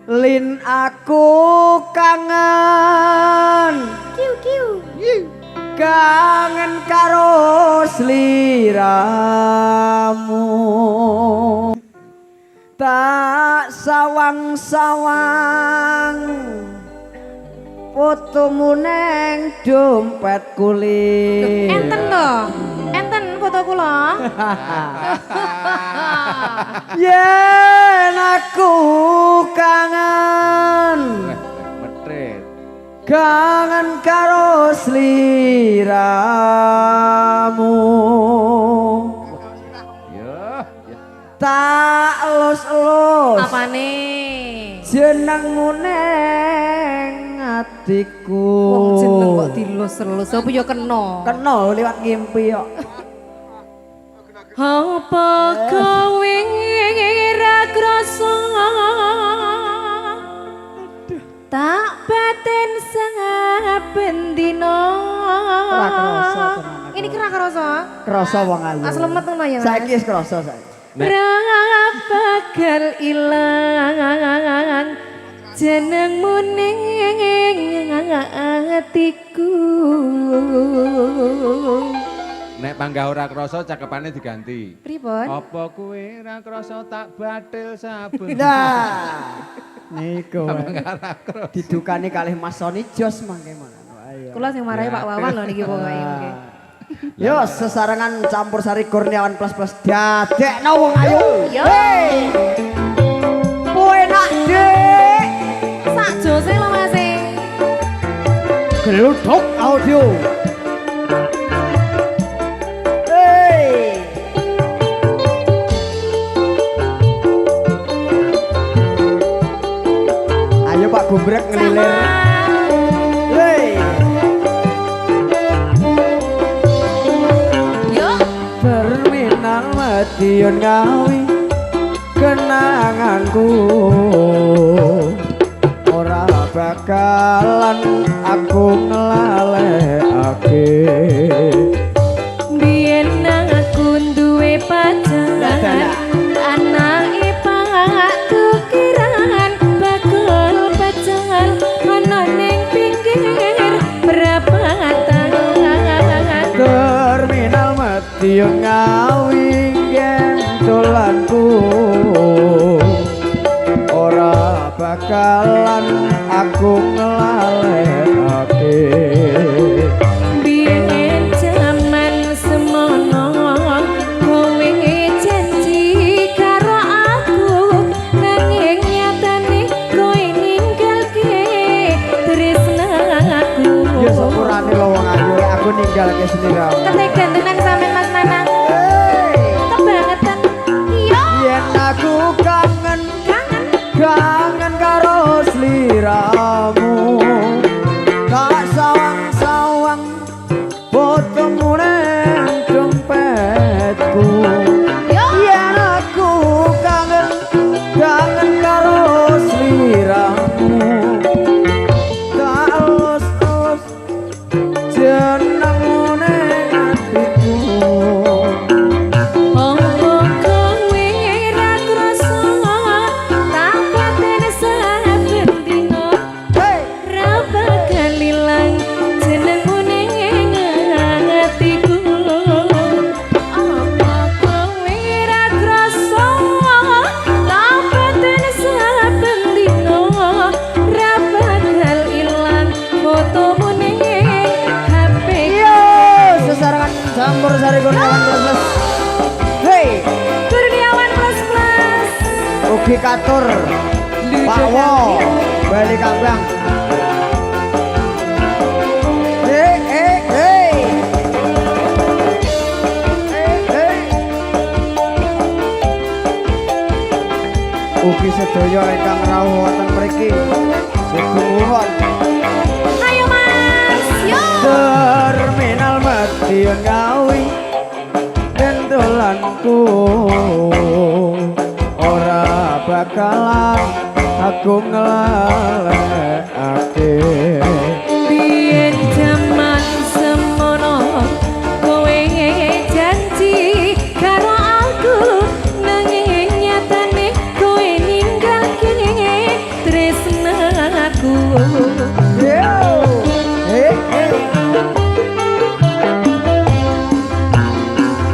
Lin aku kangen. Kiu kiu. Kangen karo sliramu. Tak sawang-sawang fotomu neng dompet kulit. Enten lho. Enten foto kula. Yen aku kangen. Metret. Kangen karo sliramu. Ya, ya. Tak elus-elus. Apane? Jenengmu neng atiku. Wong jeneng kok dilus-elus, apa ya kena? Kena liwat ngimpi kok. Apa kowe ra krasa? Tak batin saben dina. Ora krasa tenan aku. Ini kira krasa? Krasa wong ayu. As lemet ngono ya, Mas. Saiki wis krasa saiki. Ra bakal ilang jenengmu ning atiku. Nek panggah ora krasa cakepane diganti. Pripun? Apa kowe ora krasa tak batil saben. Nah, niku. Panggah ora krasa. Didukani kalih Mas Sony Jos mangke mana. Ayo. Kula sing marahi Pak Wawan lho niki pokoke mengke. Yo sesarengan campur sari Kurniawan plus plus dadekno wong ayu. Yo. Hey. Enak Dik. Sak jose lho Mas. Gluduk audio. Hey. Ayo Pak Gumbrek ngelilir. Hey. Yo. Terminal Madiun Ngawi kenanganku ora bakalan aku nglalekake. Biyen aku duwe pacar, anake Pak Tukiran bakul pacar ana ning pinggir perapatan. Terminal Madiun Ngawi gentolanku ora bakalan aku nglalekake. Biyen jaman semono kowe janji karo aku, nanging nyatane kowe ninggalke tresnaku. Ya sepurane lho wong ayu, aku ninggalke sliramu. Ketegan tenan sampean Mas Nanang. Hey. Kebangetan. Iya. Yen aku kangen, Kangen. kangen karo sliramu. Tak sawang-sawang fotomu neng dompetku. Yo. Yen aku kangen, kangen karo sliramu. Tak elus-elus jenengmu neng atiku. Apa kowe ra krasa tak batin saben dina? Hey. Ra bakal ilang jenengmu ning atiku. Apa kowe ra krasa tak batin saben dina? Ra bakal ilang fotomu ning HP. Yo, sesarengan campur sari Kurniawan plus plus. Hey, Kurniawan plus plus. ugi katur Pak Wo, Bali Kambang. Hey, hey, hey. Hey, hey. Ugi sedaya ingkang rawuh wonten mriki. Sugeng. Ayo Mas, yo. Terminal Madiun Ngawi gentolanku ora bakalan aku nglalekake. Biyen jaman semono kowe janji karo aku, nanging nyatane kowe ninggalke. Yo. Eh, eh.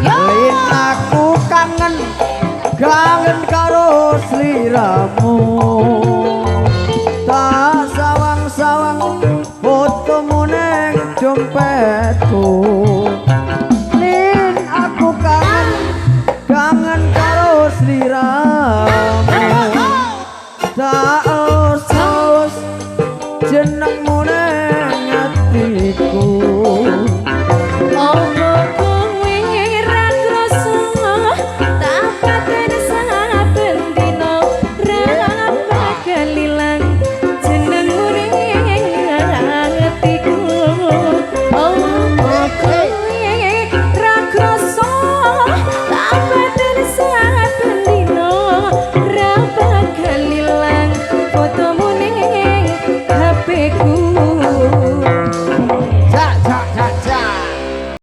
Yo. Lin aku kangen, kangen karo sliramu. Tak sawang-sawang fotomu neng dompetku. Lin aku kangen, kangen karo sliramu. Tak elus-elus jenengmu.